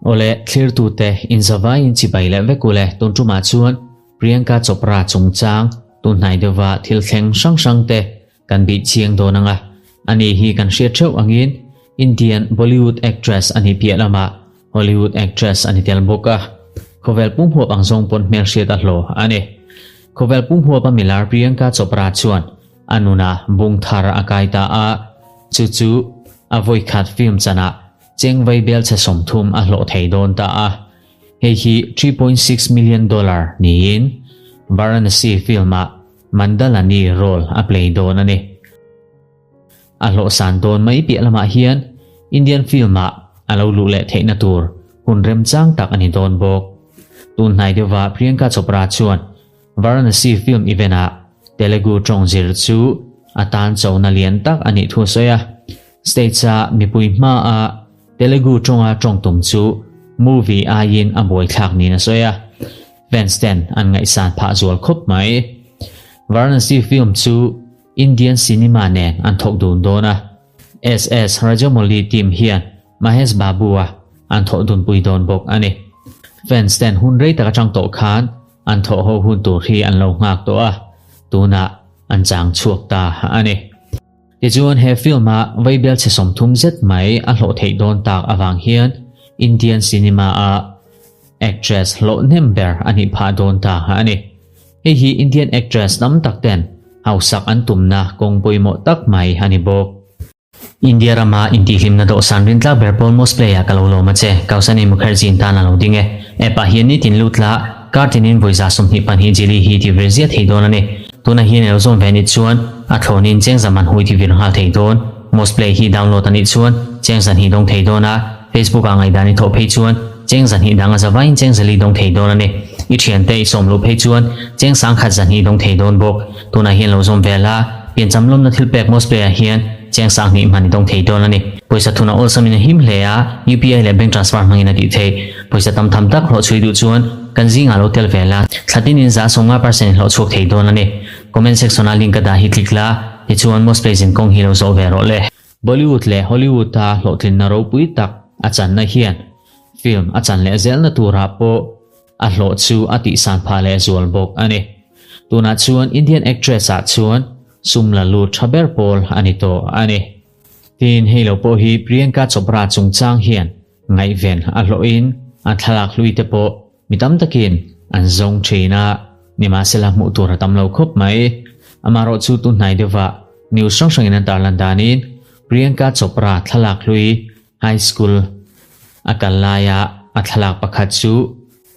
Awle, thlirtute inzavaiin chibai leh vek ule tun tumah chuan Priyanka Chopra chungchang tunhnai deuhva thil thleng hrang hrang te kan bih chiang dawn ang a. Ani hi kan hriat theuh angin Indian Bollywood actress a nih piah lamah Hollywood actress a ni tel bawk a. Khawvel pumhuap ang zawng pawn hmelhriat a hlawh a ni. Khawvel pumhuapa milar Priyanka Chopra chuan a nunah bung thar a kai ta a, chu chu a vawikhat film chanah cheng vaibel chhe 30 a hlawh thei dawn ta a. Hei hi $3.6 million niin Varanasi film-ah Mandalani role a play dawn a ni. A hlawh san dawn mai piah lamah hian Indian film-ah a lo luh leh theihna tur hun remchang tak a ni dawn bawk. Tun hnai deuhva Priyanka Chopra chuan Varanasi film event-ah Telugu tawng zir chu a tan chona lian tak a nih thu a sawi a. Stage-a mipui hmaah Telugu tawnga tawng tum chu movie aiin a buaithlak niin a sawi a. Fans ten an ngaihsan phah zual khawp mai. Varanasi film chu Indian cinema nen an thawk dun dawn a. SS Rajamouli team hian Mahesh Babu-a an thawh dunpui dawn bawk a ni. Fans ten hun rei tak atang tawh khan an thawh ho hun tur hi an lo nghak tawh a, tunah an chang chhuak ta a ni. Tichuan he film-a vaibel chhe 30 zet mai a hlawh theih dawn tak avang hian Indian cinema-a actress hlawh hnem ber a nih phah dawn ta a ni. Hei hi Indian actress tam tak ten hausak an tumna kawng pawimawh tak mai a ni bawk. India rama intihhlimna dawhsan rintlak ber pawl Most Play-ah ka lo lawm a che. Kausani Mukherjee in tan a lo ding e. App-ah hian nitin lut la, kar tinin vawi 22 jili hi ti vir ziah thei dawn a ni. Tunah hian i lo zawm ve anih chuan a thlawnin cheng zaman hui ti vir nghal thei dawn. Most Play hi download anih chuan cheng 2 dawng thei dawn a, Facebook-ah ngaihdan i thawh phei chuan cheng 2 dang a zavaiin cheng 4 dawng thei dawn a ni. I thiante i sawm luh phei chuan cheng 10 2 dawng thei dawn bawk. Tunah hian lo zawm ve la, piancham lawmna thil pek Most Play-ah hian cheng 20 hman i dawng thei dawn a ni. Pawisa thuna awlsamin a him hle a, UPI leh bank transfer hmangin a tih theih. Pawisa tam tham tak hlawh chhui duh chuan kan zingah lo tel ve la, thla tinin 50% in hlawh chhuak thei dawn a ni. Comment section-a link ka dah hi click la, tichuan Most Play zin kawng hi lo zawh ve rawh le. Bollywood leh Hollywood-a hlawhtlinna ropui tak a channa hian film a chan leh zelna turah pawh a hlawh chu a tihsan phah leh zual bawk a ni. Tunah chuan Indian actress-ah chuan sum la lut tha ber pawl a ni tawh a ni. Tin, hei lo pawh hi Priyanka Chopra chungchang hian ngaihven a hlawhin a thlalak hlui te pawh mi tam takin an zawng thin a, nimahsela hmuh tur a tam lo khawp mai. Amaherawh chu tunhnai deuhvah news hrang hrangin an tarlan danin Priyanka Chopra thlalak hlui High School a kal laia a thlalak pakhat chu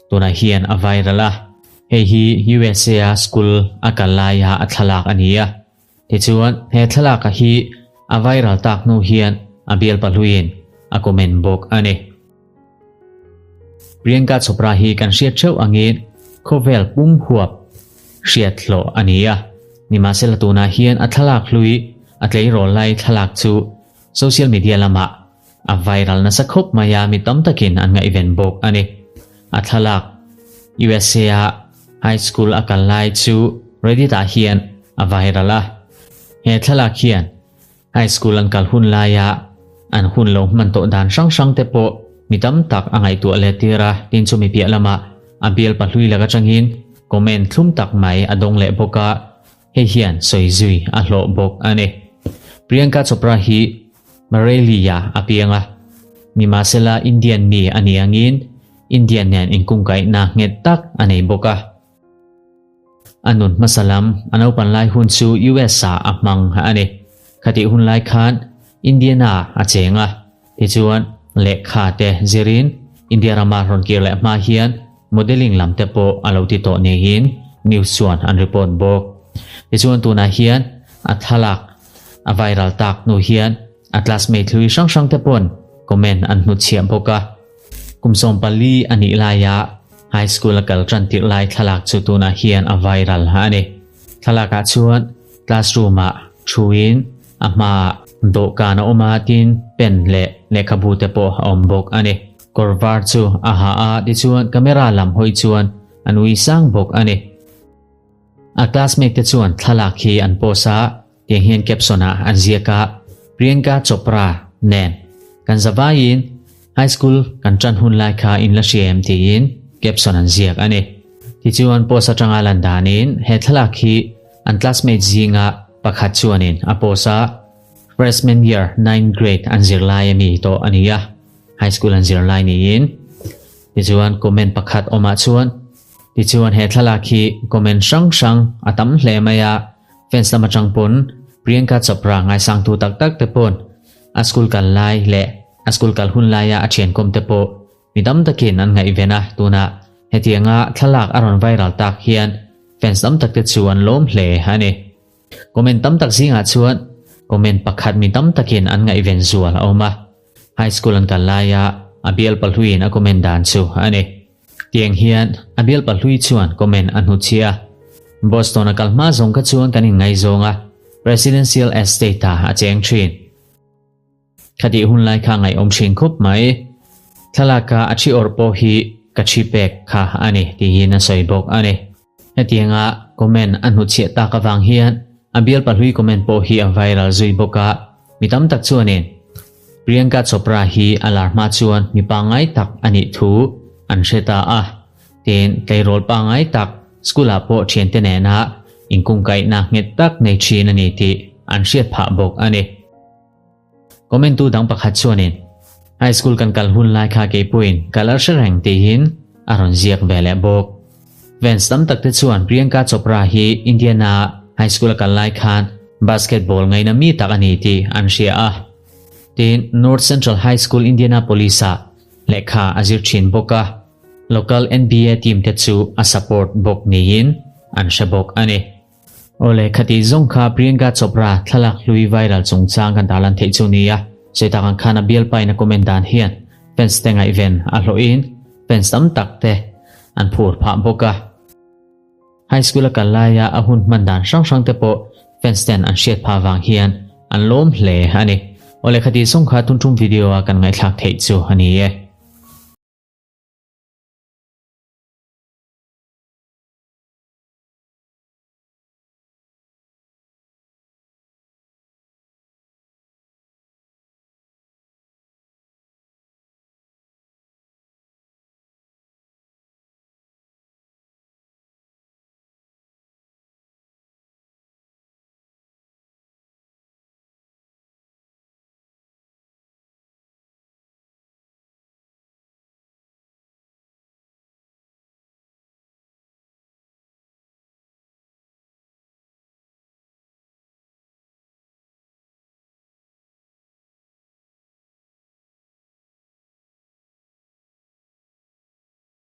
tunah hian a viral a, hei hi USA a school a kal laia a thlalak a ni a. Tichuan, he thlalaka hi a viral tak hnu hian a bialpa hluiin a comment bawk a ni. Priyanka Chopra hi kan hriat theuh angin khawvel pum huap hriat hlawh a ni a, nimahsela tunah hian a thlalak hlui a tleirawl lai thlalak chu Social media lamah a viral nasa khawp mai a, mi tam takin an ngaihven bawk a ni. A thlalak USA a high school a kal lai chu Reddit ah hian a viral a. He thlalak hian high school an kal hun laia an hun lo hman tawh dan hrang hrang te pawh mi tam tak a ngaihtuah let tir a, tin chumi piah lamah a bial pahlui lak atangin comment thlum tak mai a dawng leh bawk a. Hei hian sawi zui a hlawh bawk a ni. Priyanka Chopra hi Bareilly-ah a piang a, nimahsela Indian mi a nih angin Indian nen inkungkaihna nghet tak a nei bawk a. A nun hmasa lam a naupan lai hun chu US-ah a hmang a ni. Khatih hun lai khan Indiana a cheng a, tichuan lehkha te zirin India rama rawn kir leh hma hian modelling lam te pawh a lo ti tawh niin news chuan an report bawk. Tichuan tunah hian a thlalak a viral tak hnu hian a classmate hlui hrang hrang te pawn comment an hnutchhiah bawk a. Kum 14 a nih laia high school a kal tan tirh lai thlalak chu tunah hian a viral a ni. Thlalakah chuan classroom-ah thuin a hmaah dawhkan a awm a, tin pen leh lehkhabu te pawh a awm bawk a ni. Kawr var chu a ha a, tichuan camera lam hawi chuan a nui sang bawk a ni. A classmate te chuan thlalak hi an post a, tiang hian caption-ah an ziak a, Priyanka Chopra nen. Kan zavaiin High School kan ṭan hun lai kha in la hria em tiin caption an ziak a ni. Tichuan post aṭanga lan danin he thlalak hi an classmate zinga pakhat chuanin a post a, freshman year ninth grade an zir lai a mi tawh a ni a, high school an zir lai niin. Tichuan comment pakhat awmah chuan tichuan he thlalak hi comment hrang hrang a tam hle mai a, fans lam aṭang pawn Priyanka Chopra ngaisangtu tak tak te pawn A school kal lai leh a school kal hun laia a thiankawm te pawh mi tam takin an ngaihven a, tunah hetianga thlalak a rawn viral tak hian fans tam tak te chu an lawm hle a ni. Comment tam tak zingah chuan comment pakhat mi tam takin an ngaihven zual a awm a, high school an kal laia a bial pahluiin a comment dan chu a ni. Tiang hian a bial pahlui chuan comment a hnuchhiah a, Boston a kal hma zawng kha chuan kan inngaizawng a, Presidential Estate-ah a cheng thin. Khatih hun lai kha ngaihawm thin khawp mai. Thlalaka a thi awrh pawh hi ka thi pek kha a ni tiin a sawi bawk a ni. Hetianga comment a hnuchhiah tak avang hian a bial pahlui comment pawh hi a viral zui bawk a, mi tam tak chuanin Priyanka Chopra hi a lar hma chuan mi pangngai tak a nih thu an hre ta a, tin tleirawl pangngai tak school ah pawh thiante nena inkungkaihna nghet tak nei thin a ni tih an hriat phah bawk a ni. Comment tu dang pakhat chuanin, High school kan kal hun lai kha keipawhin ka la hre reng tiin a rawn ziak ve leh bawk. Fans tam tak te chuan Priyanka Chopra hi Indiana high school a kal lai khan basketball ngaina mi tak a ni tih an hria a. Tin, North Central High School Indianapolis ah lehkha a zir thin bawk a, local NBA team te chu a support bawk niin an hre bawk a ni. Awle, khati zawng kha Priyanka Chopra thlalak hlui viral chungchang kan tarlan theih chu nia, sawi tak ang khan a bialpain a comment dan hian fans te ngaihven a hlawhin fans tam tak te an phur phah bawk a. High school a kal laia a hun hman dan hrang hrang te pawh fans ten an hriat phah vang hian an lawm hle a ni. Awle, khati zawng kha tun tum video a kan ngaihthlak theih chu a ni e.